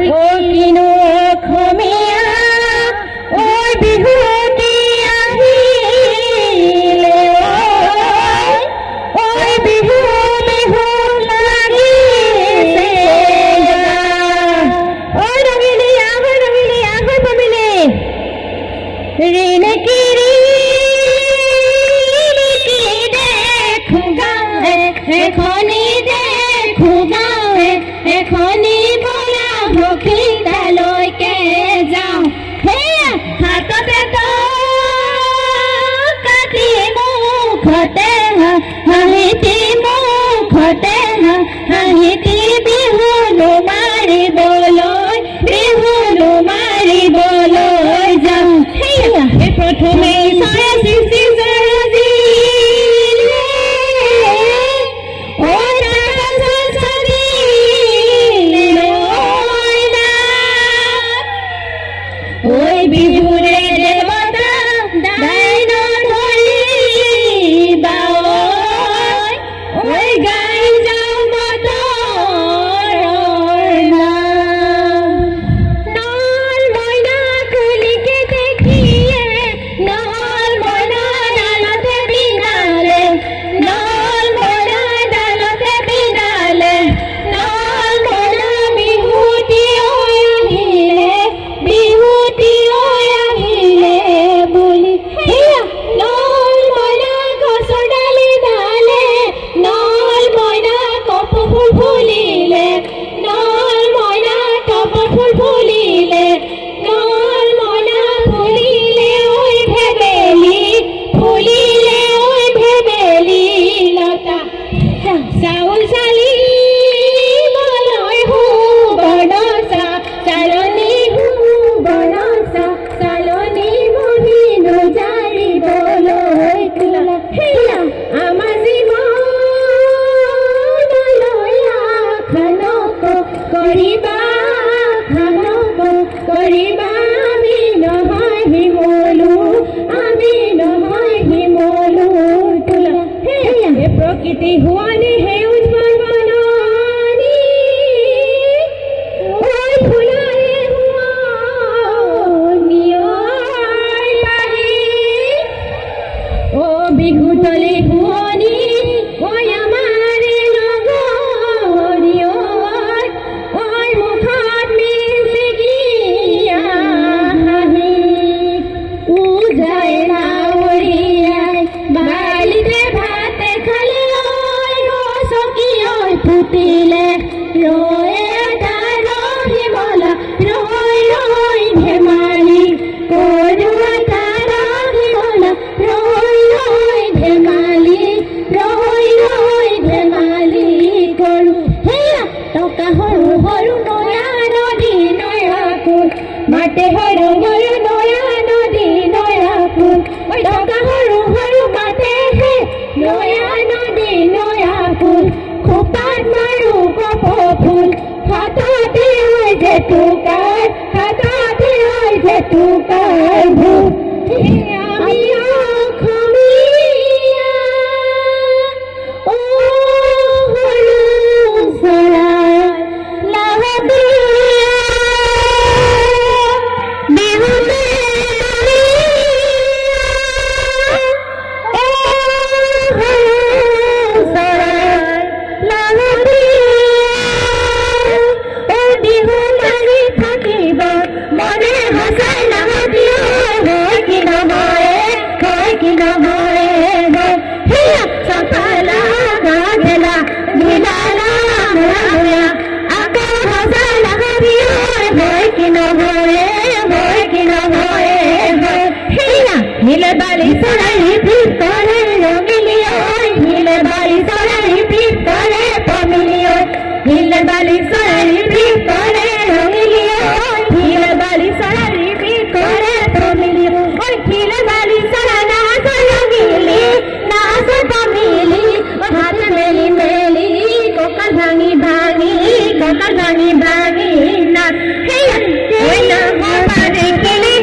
ও কিনো অসমীয়া ঐ বিহুটি আহিলে ঐ বিহু বিহু লাগিছে। ঐ ৰঙিলী আহ, ৰঙিলী আহ, পমিলি ৰিণিকি ৰিণিকি দেখো গাঁৱে এখনি, দেখো গাঁৱে এখনি, বলা সখী তালৈকে যাওঁ। সেয়া হাততে কাটি মুখতে হাঁহিটি, মুখতে হাঁহিটি, বিহুনো মাৰিবলৈ, বিহুনো মাৰিবলৈ যাওঁ। সেয়া প্ৰথমে চৰাই সৃষ্টি সৰজিলে, ঐ তাৰপাছত সাজিলে ঐ বিহুৰে দেৱতা দাই নধৰিবা ঐ গাই যাওঁ বতৰৰ নাম। নল মইনা কুলিকে দেখিয়ে নল মইনা ডালতে বিনালে, নল মইনা ডালতে বিনালে, নল মইনা বিহুটি ঐ আহিলে, বিহুটি ঐ আহিলে বুলি। সেয়া নল মইনা গছৰ ডালে ডালে, নল মইনা কপৌ ফুল ফুলিলে, নল মইনা কপৌ ফুল ফুলিলে, নল মইনা ফুলিলে ঐ ভেবেলি, ফুলিলে ঐ ভেবেলি লতা। চাউল চালিবলৈ সুবৰ্ণ চালনী, সুবৰ্ণ চালনী বহিনো জাৰিবলৈ তোলা। সেয়া আমাৰ জীৱনলৈ আশা কৰিবা, আশা কৰিবা, আমি নহয় শিমলু, আমি নহয় শিমলু তোলা। সেয়া প্ৰকৃতি হোৱানি সেউজ বননি, ঐ ফুলৰে শুৱনি ঐ পাহি, অ বিহু তলে শুৱনি ঐ আমাৰ নগৰী ঐ, ঐ মুখত মিচিকিয়া হাঁহি। উজাই নাৱৰীয়াই বালিতে ভাতে খালে ঐ, গছকি ঐ ফুটিলে ৰৈ এটা ৰহিমলা, ৰৈ ৰৈ ধেমালি কৰো এটা ৰহিমলা, ৰৈ ৰৈ ধেমালি, ৰৈ ৰৈ ধেমালি কৰো। সেয়া টকা সৰু সৰু নয়া নদী নয়া ফুল, মাতে সৰু সৰু নয়া নদী নয়া ফুল, টকা সৰু সৰু মাতে হে নয়া নদী নয়া ফুল, খোপাত মাৰো কপৌ ফুল, হাততে ঐ জেতুকাৰ, হাততে ঐ জেতুকাৰ ভোগ। আমি অসমীয়া অ সৰু চৰাই লাহতীয়া, বিহুতে অ সৰু চৰাই লাহতীয়া, অ বিহু মাৰি থাকিব মনে সঁচাই লাহতীয়া। হয় কি নহয়, হয় কি নহয়? সেয়া চফালা গা ঢিলা আকৌ সঁচাই লাহতীয়া। হয় কি নহয়, হয় কি নহয়? সেয়া নীলে বালি চৰাই ভিতৰে ৰঙিলি ঐ, নীলে বালি চৰাই ভিতৰে পমিলি ঐ, নীলে বালি চৰাই ভিতৰে ৰঙিলি ঐ, নীলে বালি চৰাই ভিতৰে পমিলি ঐ, নীলে বালি চৰাই নাচ ৰঙিলি, নাচ পমিলি, হাত মেলি মেলি, কঁকাল ভাঙি ভাঙি, কঁকাল ভাঙি ভাঙি নাচ। সেয়া ঐ নাহৰ দেখিলে।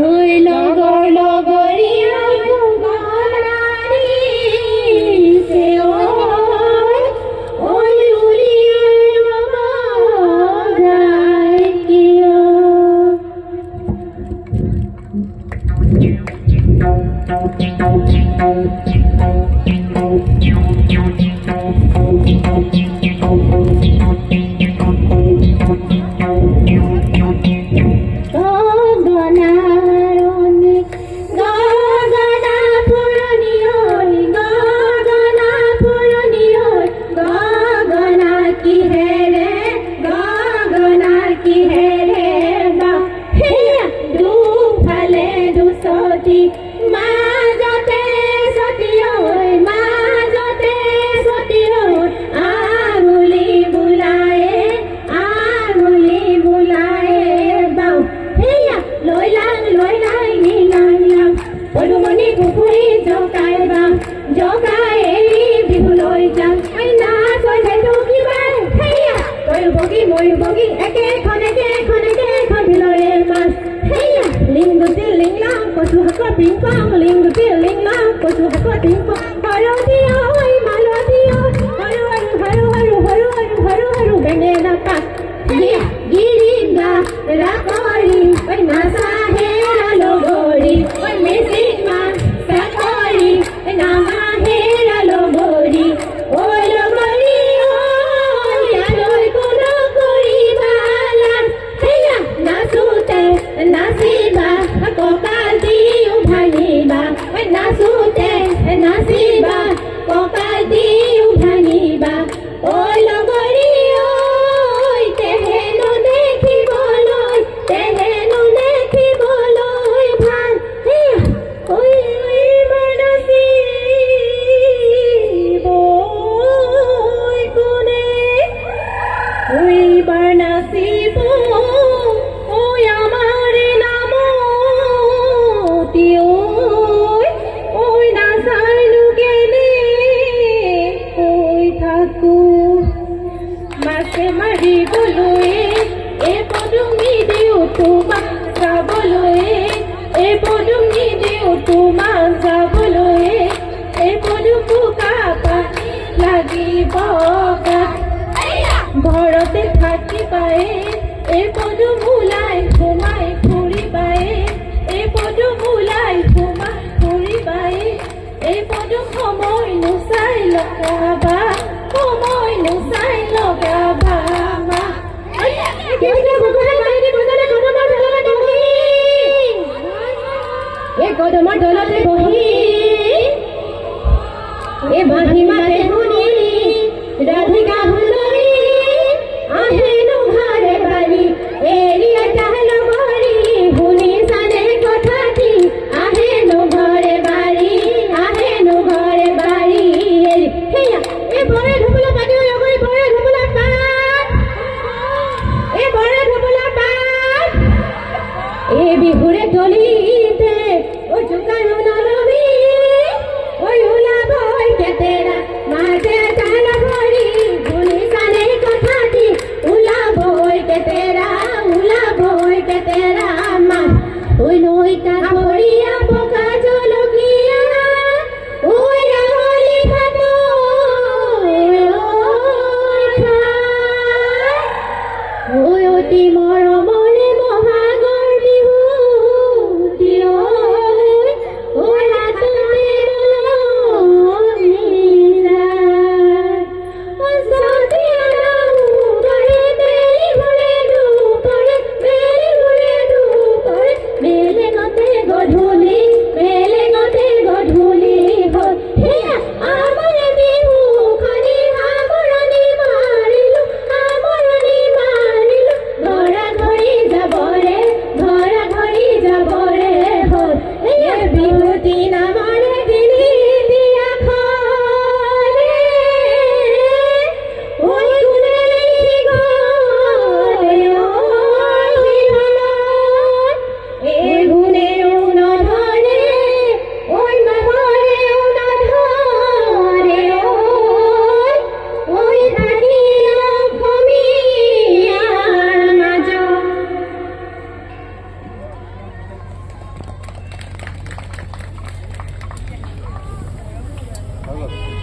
ঐ লগৰ লগৰীয়া মাৰিছে ঐ ঐ উলিয়াই নবজায় কিয়। গগনাৰণি গগনা পুৰণি ঐ গগনা পুৰণি ঐ গগনা কিহেৰে গগনা কিহেৰে বা সেয়া দুফালে দুচটি মাজতে চটি ঐ মাজতে চটি ঐ আঙুলি বোলায়ে আঙুলি বোলায়ে বাওঁ সেয়া লৈ লাং লৈ লাং লাং লাং পদুমণি পুখুৰী জকাই বাওঁ জকাই এৰি বিহুলৈ যাওঁ ঐ নাচ ঐ সেইটো কিবা সেয়া তয়ো বগী ময়ো বগী একেখন একেখন একেখন বিলৰে মাছ সেয়া লিংগুটি লিংলাং কচু শাকৰ পিং পং লিংগুটি লিংলাং কচু শাকৰ পিং পং হৰদি ঐ মালতী ঐ সৰু সৰু সৰু সৰু সৰু সৰু সৰু সৰু বেঙেনা পাত সেয়া গিৰিবা ৰাকৰি ঐ নাচা হেৰা লগৰী ঐ মিচিং মা চাকৰি নামা হেৰা লগৰী ঐ লগৰী ঐ ইয়ালৈ কোনো কৰিবা লাজ সেয়া নাচোতে নাচিবা কঁকাল দিও ভাঙিবা ঐ নাচোতে নাচিবা কঁকাল দিও ভাঙিবা ঐ লগৰী ঐ তেহেনো দেখিবলৈ তেহেনো দেখিবলৈ ভাল সেয়া ঐ এইবাৰ নাচিব ঐ কোনে এইবাৰ নাচিব ঐ আমাৰ নামতি ঐ ঐ নাচাইনো কেনে ঐ থাকো মাছে মাৰিবলৈ এ পদুম নিদিওঁ তোমাক যাবলৈ এ পদুম নিদিওঁ তোমাক যাবলৈ এ পদুম বোকা পানী লাগিব গাত ঘৰতে থাকিবাই এই পদুম ওলাই সোমাই ফুৰিবাই এই পদুম ওলাই সোমাই ফুৰিবাই এই পদুম সময় নুচাই লগাবা সময় নুচাই লগাবা মা। এই কদমৰ তলতে বহি এ বাঁহী মাতে শুনি ৰাধিকা সুন্দৰী আহেনো ঘৰে বাৰী এৰি এটা লগৰী শুনিছানে কথাটি আহেনো ঘৰে বাৰী আহেনো ঘৰে বাৰী এৰি সেয়া এই বৰে ধুবুলা পাতি লগৰী বৰে ধুবুলা পাত এই বৰে ধুবুলা পাত এই বিহুৰে তলিতে ঐ জোকাৰো নলবি ঐ ওলাবই কেতেৰা মাজে তাল ভৰি শুনিছানে। হৈ গ'ল।